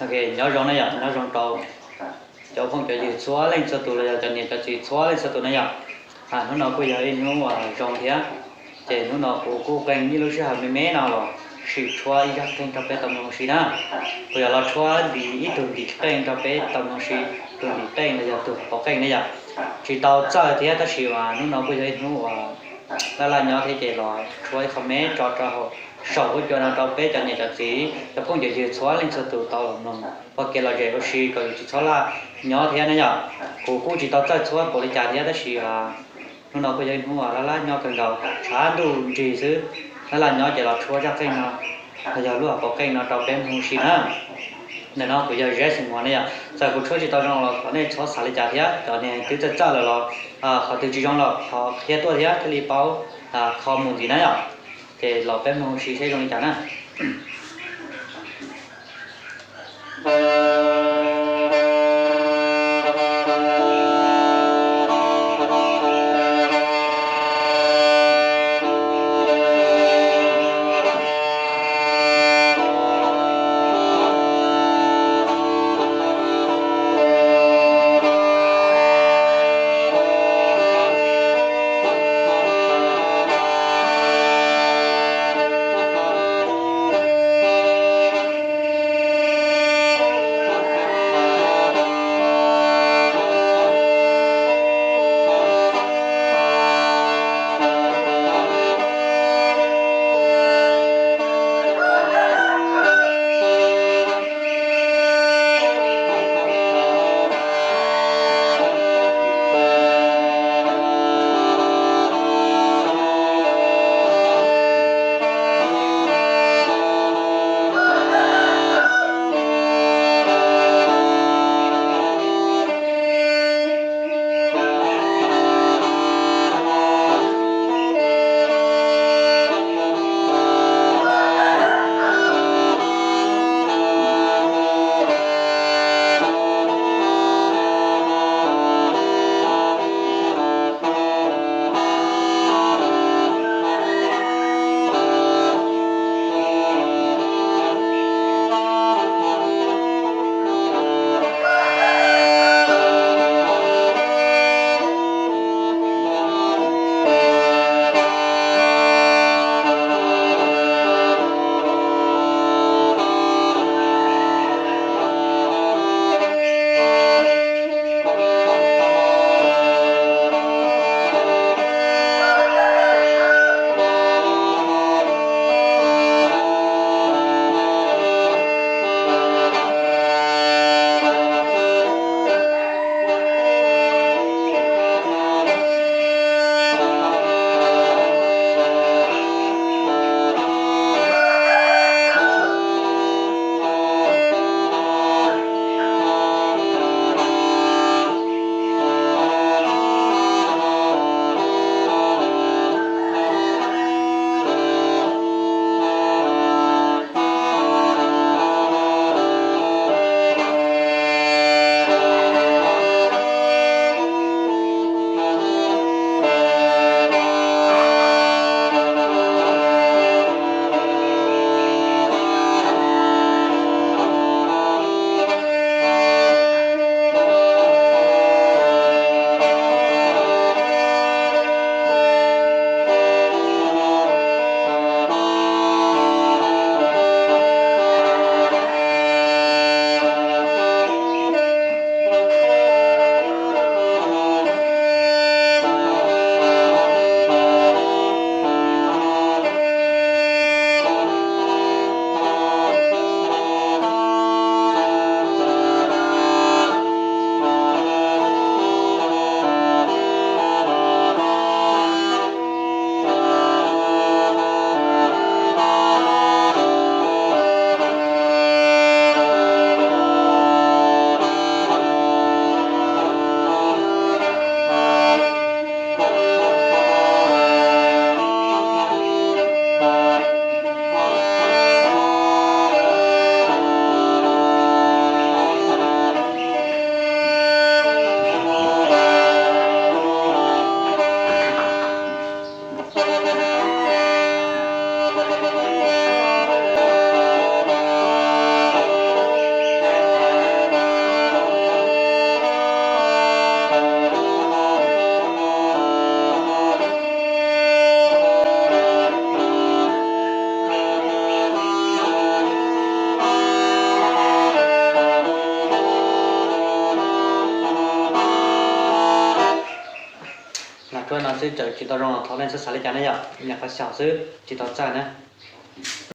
Ok, nyob zoo na yom, nyob zoo rau cov phooj cov ywg txhua leej txhua tus los yog cov niam cov txiv txhua leej txhua tus na yom. Hnub no kuj yog ib hnub uas zoo thiab, ces hnub no kuv kuj qee ib lub sij hawm me me no los sim tshuab ib zaj qeej rau peb tau mloog ua si na. Kuv yuav los tshuab ntim ib tug ntim qeej rau peb tau mloog ua si, tus ntim qeej los yog tus pov qeej na yom. Tsis tau txawj thiab tab sis mas hnub no kuj yog ib hnub uas laj laj nyob thiab ces los tshuab ib qho me tso rau hauv saum huab cua no rau peb cov niam cov txiv cov phooj cov ywg txhua leej txhua tus tau los mloog ua kev lom zem ua si kom yus tsis txhob laj nyob thiab na yom. Kuv kuj tsis tau txawj tshuab npaum li cas thiab tab sis hnub no kuj yog ib hnub uas laj laj nyob kawg nkaus, tshav ntuj nrig xwb. Laj laj nyob ces los tshuab zaj qeej no los yog lub hauv paus qeej no rau peb mloog ua si na. Ntawm no kuv yog Zeb Xeem Muas ne yom. Txawm kuv tshuab tsis tau zoo los thov nej txhob xav li cas thiab, cov niag twb txawj txawj lawm los qhov twg tsis zoo los thov qhia tuaj thiab thiaj li paub kho mus ntxiv na yom. Ces los peb mloog ua si seb zoo li cas na. Ua no xwb tseem tsis tau zoo los thov nej txhob xav li cas na yom, nyuam qhuav xyaum xwb tsis tau txawj na.